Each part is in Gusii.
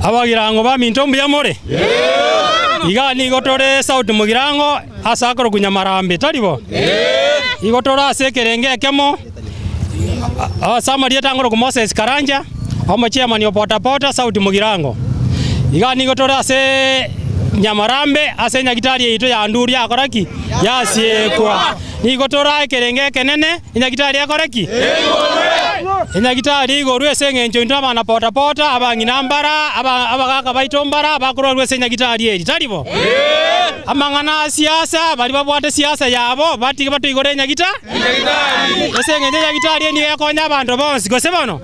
Abagirango baminto mbuya more? Iga nigo tore South Mugirango ase akorokwa Nyamarambe, tari bo? Igo tore ase ekerengo ekemo, ase amarieta angorokwa Moses Karanja, omochairman o boda boda South Mugirango. Iga nigo tore ase Nyamarambe ase enyagitari yaito ya Nduru yakora ki? Yasiekwa. Nigo tore ekerengo ekenene, enyagitari ekore ki? Enyagitari igorwe ase eng'encho intwe abana boda boda, abang'ina mbara, aba abagaka baito mbara, bakorwarwa ase enyagitari eri, tari bo? Amang'ana a siasa, baria babwate siasa yabo, batige batoigore enyagita ase eng'encho enyagitari eye nigo egokonya abanto bonsi, gose bono?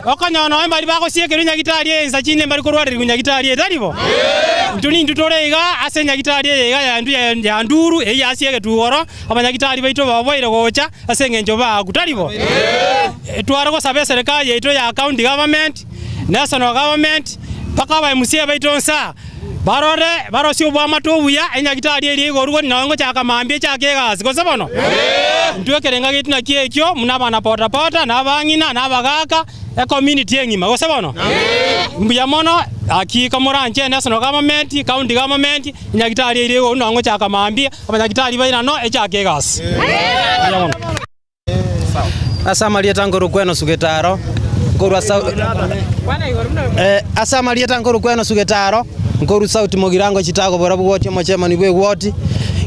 Okonyora nonye mbaria bagosiekerwa enyagitari eye insa chinde mbari korwarerigwa nyagitari eye, tari bo? Intwe nintwe tore iga ase enyagitari eye iga ya ya ya Nduru, eyio yasiegetwe igoro, abanyagitari baito baboire gocha ase eng'encho baakwa, tari bo? Tware gosaba eserekari yaito ya county government, national government, mpaka aba MCA baito nse aa, barore barosie oboamate obuya, enyagitari eria igorwe nonye ngochaka mambia echake egasi, gose bono? Intwe ekerenga giaito nakio ekio, buna abana boda boda, na abang'ina, na abagaka, ecommunity engima, gose bono? Mbuya mono, hakika moranche national government, county government, enyagitari eria igorwe nonye ngochaka mambia, abanyagitari bairane echake egasi. Mbuya mono. Ase amarieta nkorokwa Enosu Getaro, nkorwa Sau- Eh, ase amarieta nkorokwa Enosu Getaro, nkorwa South Mogirango Chitago borobwo gwoti omochemani bwa egwoti,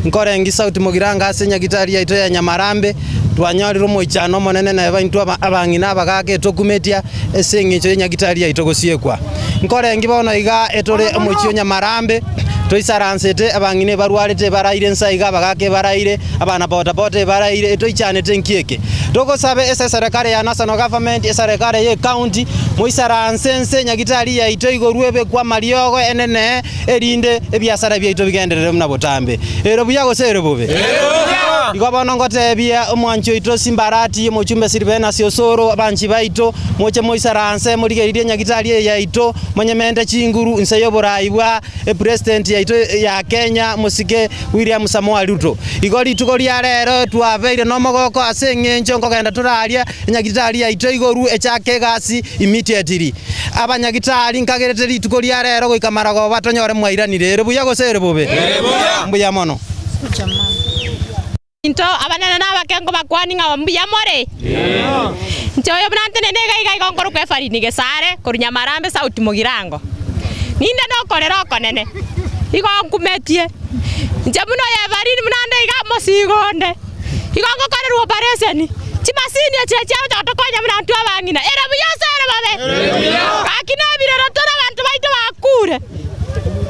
nkorengi South Mogirango ase nyagitari yaito ya Nyamarambe, twanyorire omoichano omonene neba intwe aba abang'ina abagaka etokumetia ase eng'encho ya nyagitari yaito gosiekwa. Nkorengi bono iga etore omochie o Nyamarambe, toisaransete, abang'ina ebarwarete ebaraire inse aiga, abagaka ebaraire, abana boda boda ebaraire, etoichanete inki eke? Togosabe ase eserekari ya national government, eserekari ye ecounty, moisaranse inse nyagitari yaito igorwe ebekwe amariogo enene, erinde ebiasara biaito bigenderere buna botambe. Ere buya gose ere bobe? Igo bono ngoteebia omwanchi oito Simbarati, omochumbe Silvenasi Osoro, abanchi baito, moche moisaranse, morigererie nyagitari eye yaito, monyemente chinguru inse y'oboraai bwa epresident yaito ya Kenya, mosike William Samoei Ruto. Igo rituko ria rero twabeire nomogoko ase eng'encho nkogenda toraria enyagitari yaito igoru echake egasi immediately. Abanyagitari nkagerete rituko ria rero goika marogoba tonyore mwairanire. Ere buya gose ere bobe? Mbuya mono. Into abanene na abake nkobakwania ng'a mbuya more? Inche oyo buna ntenene iga iga igo nkorokwa Efarini Gesare korwa Nyamarambe South Mogirango. Ninde nokorera okonene, igo nkumetie. Inche buna oyo Efarini buna nde iga mosigo onde. Igo ngokorerwa operation, chimasini echi echiagocha gotokonya buna intwe abang'ina. Ere buya ase ere bobe? Gaki nebirero tore abanto baito bakure.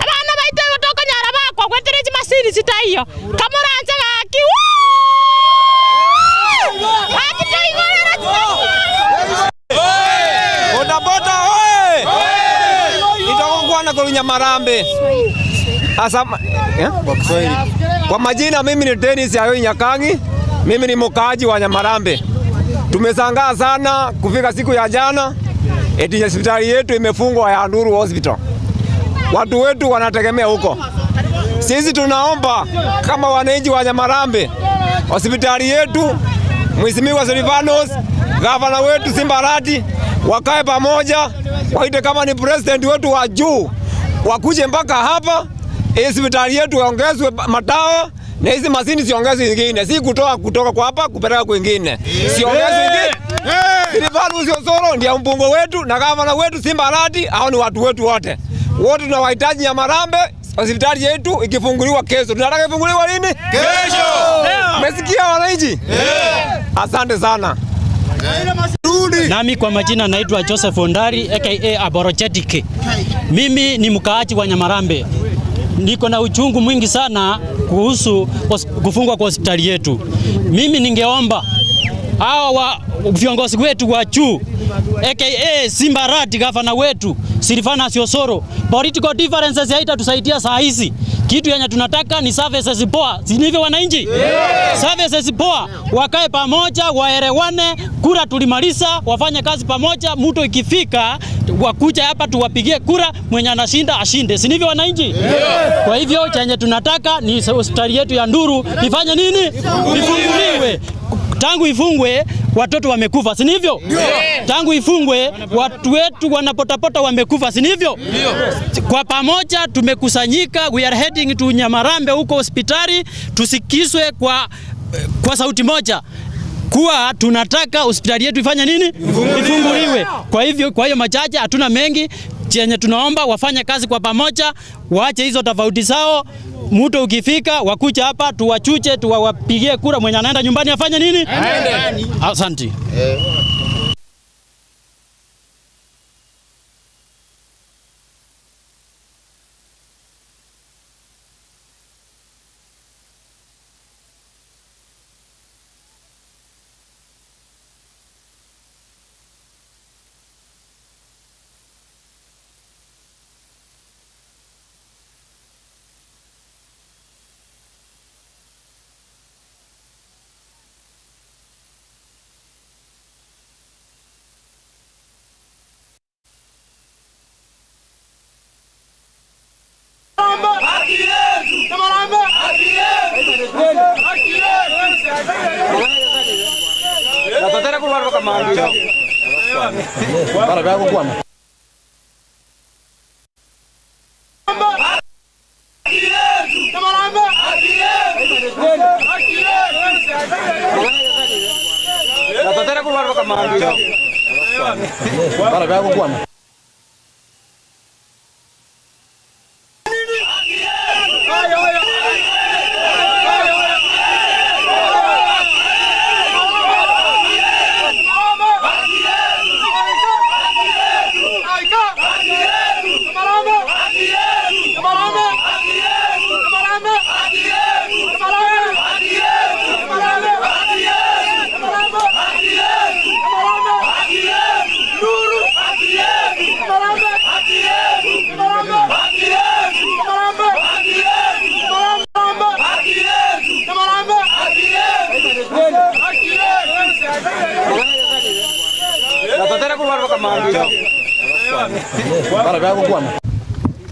Abana baito igo tokonyora bakwa goetera chimasini chitaiyo. Kamoranche gaki wuuh! Gaki toigorere chimasini. Boda boda oye! Nitogokwana korwa Nyamarambe. Asa eh? Kwa majina mimi ni Dennis Ayoi Nyakangi, mimi ni mkaaji wa Nyamarambe. Tumesangaa sana kufika siku ya jana eti hospitali yetu imefungwa ya Nduru Hospital. Watu wetu wanategemea huko. Sisi tunaomba kama wananchi wa Nyamarambe, hospitali yetu, Mheshimiwa Silvanus, gavana wetu Simbarati wakae pamoja, waite kama ni president wetu wa juu, wakuje mpaka hapa, hospitali yetu iongezwe madawa na hizi masini siongezwe zingine, si kutoa kutoka kwa hapa kupeleka kwingine, siongezwe ingine. Silvanus Osoro ndiye mbunge wetu na gavana wetu Simbarati, hao ni watu wetu wote wote tunawahitaji Nyamarambe. Hospitali yetu ikifunguliwa kesho, tunataka ifunguliwe lini? Kesho. Umesikia wananchi? Asante sana. Nami kwa majina naitwa Joseph Ondari aka Apologetic. Mimi ni mkaaji wa Nyamarambe. Niko na uchungu mwingi sana kuhusu kufungwa kwa hospitali yetu. Mimi ningeomba hawa wa viongozi wetu wa juu aka Simba Arati, gavana wetu Silvanus Osoro, political differences haitatusaidia saa hizi. Kitu yenye tunataka ni services poa, si ndivyo wananchi? Yeah. Services poa, wakae pamoja, waelewane. Kura tulimaliza, wafanye kazi pamoja. Mtu ikifika wakuja hapa tuwapigie kura, mwenye anashinda ashinde, si ndivyo wananchi? Yeah. Kwa hivyo chenye tunataka ni hospitali yetu ya Nduru ifanye nini? Ifunguliwe. Tangu ifungwe watoto wamekufa, si ndivyo? Tangu ifungwe watu wetu wanapotapota wamekufa, si ndivyo? Kwa pamoja tumekusanyika, we are heading to Nyamarambe huko hospitali, tusikizwe kwa, kwa sauti moja kuwa tunataka hospitali yetu ifanye nini? Ifunguliwe. Kwa hivyo, kwa hiyo machache, hatuna mengi, chenye tunaomba wafanye kazi kwa pamoja, waache hizo tofauti zao. Muto ukifika wakuja hapa tuwachuche, tuwapigie kura, mwenye anaenda nyumbani afanye nini? Asante.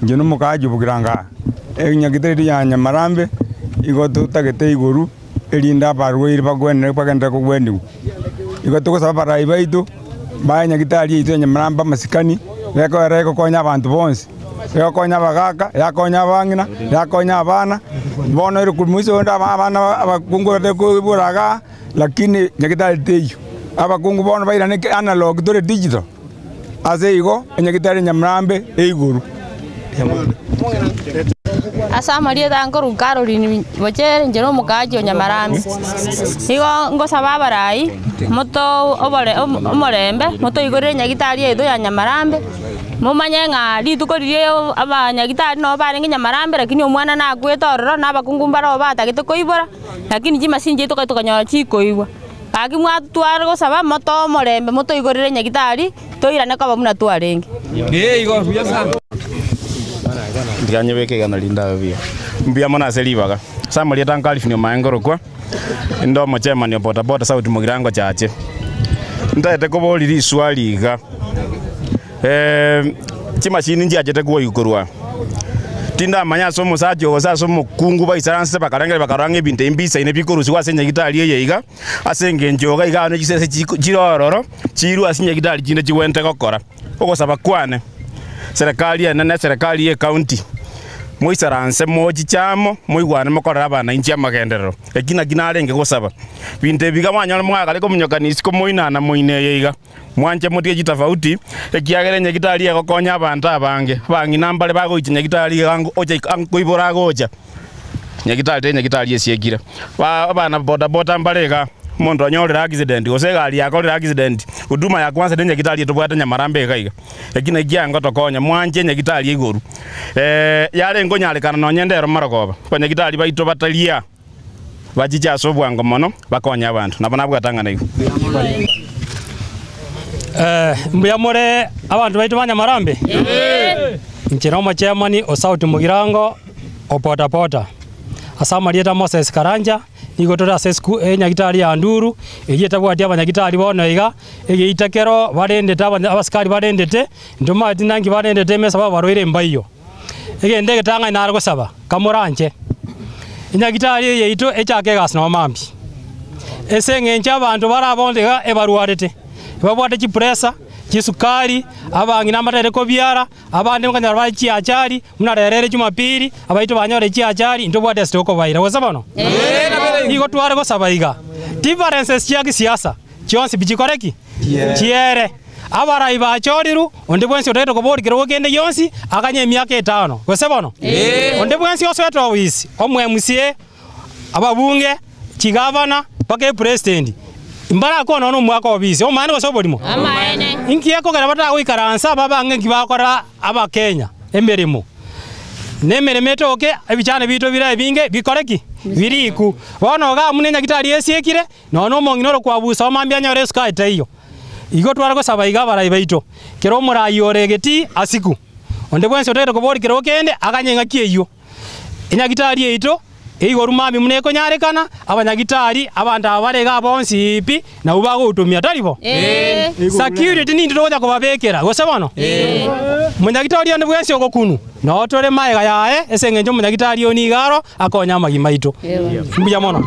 Inche nomokaji obokiranga enyagitari ya Nyamarambe igo totagete igoro erinde abarwaire bagwenere bagenderere kogweniwa. Igo togosaba abarai baito bae nyagitari yaito ya Nyamarambe amasikani gekogera egokonya abanto bonsi, egokonya abagaka, yakonya abang'ina, yakonya abana, bono ere korwa moiso onde aba abana abakungu batari koibora igaa lakini nyagitari teiyo. Abakungu bono bairane analog tore digital ase igo enyagitari ya Nyamarambe eigoro. Ase amarieta nkorwa Caroline Bochere inche na omokaji o Nyamarambe. Nigo ngosaba abarai moto obore omorembe motoigorere nyagitari yaito ya Nyamarambe momanye ng'a rituko riria abanyagitari nabo barenge Nyamarambe lakini omwana nakwete ororo na abakungu mbaro batagete koibora lakini chimashini chiaito toka tokanyora chikoigwa. Gaki mwatware gosaba moto omorembe motoigorere nyagitari toirane koba buna twarenge. Ndiganyebeka igana rindabe buya. Mbuya mono ase ribaga. Ase amarieta Nkalifuni omae nkorokwa, inde omochairman o bodaboda South Mugirango Chache. Ntaete koboria riswali iga, chimashini nchiachete kwoigwa korwa aa. Tindamanya ase omosacha ogo gose ase omokungu baisaransete bakarengereria bakarora ng'a ebinto ebi mbisaine bikorusigwa ase enyagitari eye iga, ase eng'encho iga iga nonye chisese chiko chire ororo, chirwe ase enyagitari chinde chigwenerete gokora. Ogosaba kwane, serikali enene serikali ya ecounty, moisaranse mochiche amo, moigwane mokorere abananchi amagenderero. Eki naki narenge gosaba, binto ebi iga mwanyora mwagare kominyoka isiko moinana moino eye iga, mwanche motige chitofauti, ekiagera enyagitari egokonya abanto abange, abang'ina mbare bagoicha nyagitari iga ango ocha koibora agocha, nyagitari tari nyagitari esiekire. Ba abana bodaboda mbare iga, omonto onyorire accident gose egari yakorire accident, huduma ya kwanza ne nyagitari etobwate Nyamarambe iga iga. Eki naki kiango tokonya, mwanche nyagitari igoro. Yarenge konyarekana nonye ndero marogoba, abanyagitari baito bataria bachiche ase obwango mono, bakonye abanto. Nabo nabwate ang'ana igo. Mbuya more abanto baito ba Nyamarambe? Inche na omochairman o South Mugirango o bodaboda. Ase amarieta Moses Karanja, nigo tore ase esku enyagitari ya Nduru, eyio etabwati abanyagitari bono iga, egeita kero barendete abanya abasikari barendete, ntomanyeti nanki barendete emesa babarwaire mbaiyo. Egento egetang'ani nare gosaba, kamoranche, enyagitari eye yaito echake egasi nonye mambia. Ase eng'encho abanto bare abonto iga ebarwarete, ebabwate chipresa, chisukari, abang'ina mbatareti kobiara, abande nkonyora bare chiachari, buna rero ere jumapili, abaito banyore chiachari, intobwate ase tokobaira, gose bono? Nigo tware gosaba iga, differences chia kisiasa chionsi pi chikore ki? Chiere. Abarai bachorirwe, onde bwensi otagete koboria kerogo kende gionsi, aganye emiaka etano, gose bono? Onde bwensi osoete ofisi, omo MCA, ababunge, chigavana, mpaka epresident, mbarakwane nonya omwaka ofisi, omanyete gose oborimo? Inki ekogera batagoikaransa babange nki bakora abakenya emeremo? Na emeremo etoke, ebichane biaito bire ebinge bikore ki? Biriku. Bono iga buna enyagitari esiekire, nonya na omong'ina ore kwabusa omambia anyore esukari taiyo. Igo tware gosaba iga abarai baito, kera omorai ore egetii asiku, onde bwensi otagete koboria kerogo kende aganye eng'aki eyio. Enyagitari yaito eigoru mambia buna ekonyarekana, abanyagitari, abanto aba bare igaa bonsi pi, nabwo bagotumia, tari bo? Security nintwe togocha kobabekera, gose bono? Omonyagitari onde bwensi ogokunu, noo tore magega yaye ase eng'encho omonyagitari oyio nigo aro akonye amagima aito. Mbuya mono.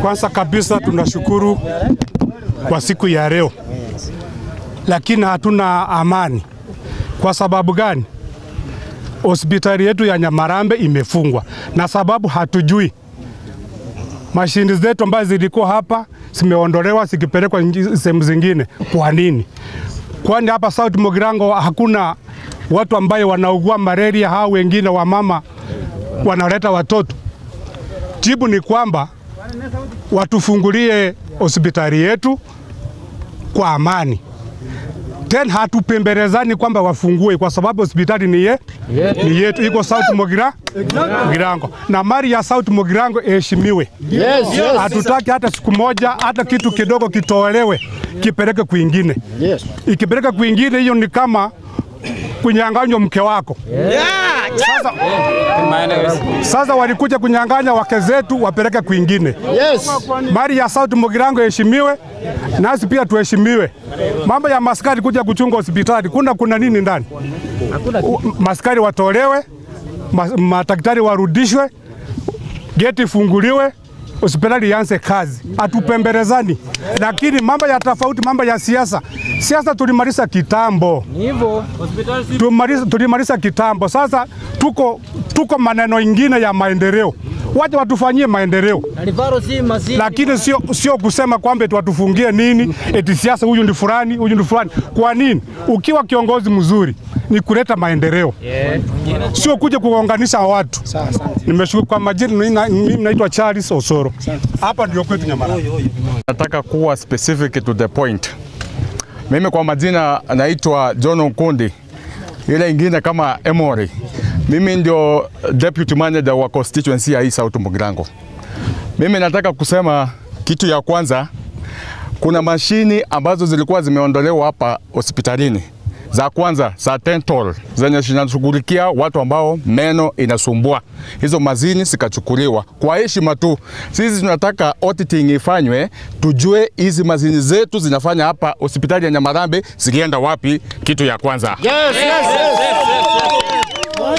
Kwanza kabisa tunashukuru kwa siku ya leo, lakini hatuna amani. Kwa sababu gani? Hospitali yetu ya Nyamarambe imefungwa na sababu hatujui. Mashini zetu ambazo zilikuwa hapa zimeondolewa zikipelekwa sehemu zingine. Kwa nini? Kwani hapa South Mugirango hakuna watu ambaye wanaugua malaria, hao wengine wamama wanaleta watoto? Jibu ni kwamba watufungulie hospitali yetu kwa amani. Tena hatupembelezani kwamba wafungue kwa sababu hospitali ni, ye, ni yetu iko South Mugira, Mugirango na mali ya South Mugirango iheshimiwe. Hatutaki hata siku moja hata kitu kidogo kitolewe kipeleke kwingine. Ikipeleka kwingine hiyo ni kama kunyang'anywa mke wako. Sasa, sasa walikuja kunyang'anya wake zetu wapeleke kwingine. Mali ya South Mugirango iheshimiwe, nasi pia tuheshimiwe. Mambo ya maskari kuja kuchunga hospitali, kuna nini ndani? Maskari watolewe, madaktari warudishwe, geti ifunguliwe, hospitali ianze kazi. Hatupembelezani, lakini mambo ya tofauti, mambo ya siasa, siasa tulimaliza kitambo. Tulimaliza kitambo. Sasa tuko maneno ingine ya maendeleo. Wacha watufanyie maendeleo, lakini sio kusema kwamba eti watufungie nini, eti siasa, huyu ndi fulani, huyu ndi fulani. Kwa nini? Ukiwa kiongozi mzuri ni kuleta maendeleo, sio kuja kuunganisha watu. Nimeshukuru kwa majina, mimi naitwa Charles Osoro. Hapa ndio kwetu Nyamarambe. Nataka kuwa specific to the point. Mimi kwa majina naitwa John Nkundi, ile ingine kama Emory. Mimi ndio deputy manager wa constituency ya hii South Mugirango. Mimi nataka kusema kitu ya kwanza, kuna mashini ambazo zilikuwa zimeondolewa hapa hospitalini za kwanza za dental zenye zinashughulikia watu ambao meno inasumbua, hizo mazini zikachukuliwa. Kwa heshima tu, sisi tunataka auditing ifanywe, tujue hizi mazini zetu zinafanya hapa hospitali ya Nyamarambe zilienda wapi, kitu ya kwanza.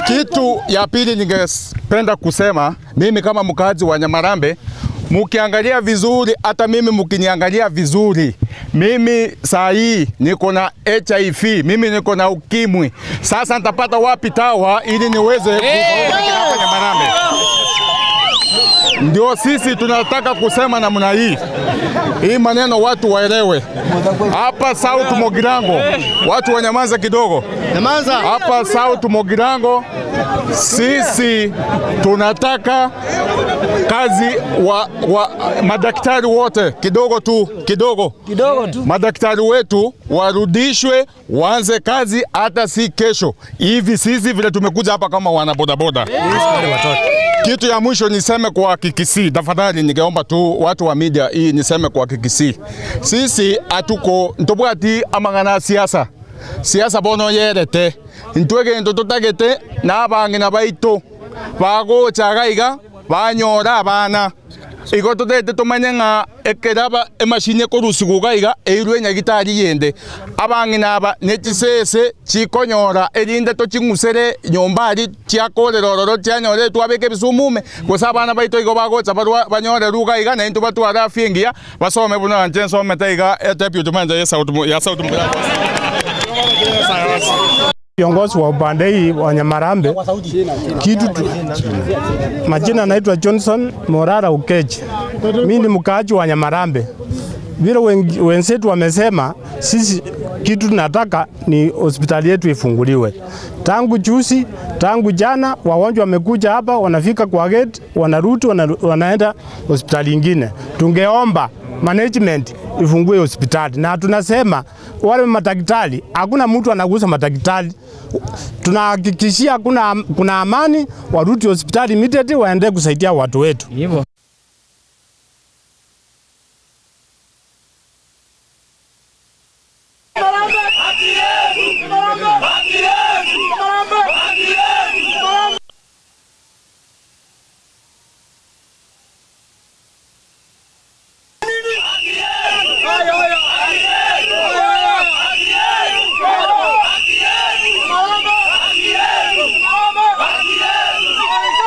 Kitu ya pili ningependa kusema, mimi kama mkaaji wa Nyamarambe, mukiangalia vizuri, hata mimi mukiniangalia vizuri, mimi saa hii niko na HIV, mimi niko na ukimwi. Sasa nitapata wapi tawa ili niweze hapa Nyamarambe? Ndio sisi tunataka kusema namna hii, hii maneno watu waelewe. Hapa South Mugirango, watu wanyamaza kidogo. Hapa South Mugirango sisi tunataka kazi wa madaktari wote kidogo tu, kidogo tu, madaktari wetu warudishwe waanze kazi, hata si kesho hivi. Sisi vile tumekuja hapa kama wana bodaboda. Kitu ya mwisho niseme kwa Kikisii, tafadhali, ningeomba tu watu wa media hii niseme kwa Kikisii, sisi hatuko ntobwati amang'ana siasa siasa bono yerete ntwe gento totagete na abang'ina baito bagochaga iga banyora abana Igo totagete tomanye ng'a ekero aba emashini ekorusigwa iga iga, eirwe enyagitari yende. Abang'ina aba ne chisese chikonyora erinde toching'usere nyomba aria chiakorera ororo chianyora twabeka ebisumu ime, gose abana baito igo bagocha barwa banyore ruga iga naintwe batware afya engiya, basome buna inche nsomete iga edeputy manager ya South ya South Mugirango. Viongozi wa upande hii wa Nyamarambe kitu tu, majina naitwa Johnson Morara Ukeji. Mimi ni mkaaji wa Nyamarambe. Vile wenzetu wamesema, sisi kitu tunataka ni hospitali yetu ifunguliwe. Tangu juzi, tangu jana wagonjwa wamekuja hapa, wanafika kwa gate, wanarudi, wanaenda hospitali ingine. Tungeomba management ifungue hospitali, na tunasema wale madaktari, hakuna mtu anagusa madaktari. Tunahakikishia kuna amani, warudi hospitali immediately, waende kusaidia watu wetu. Hivyo.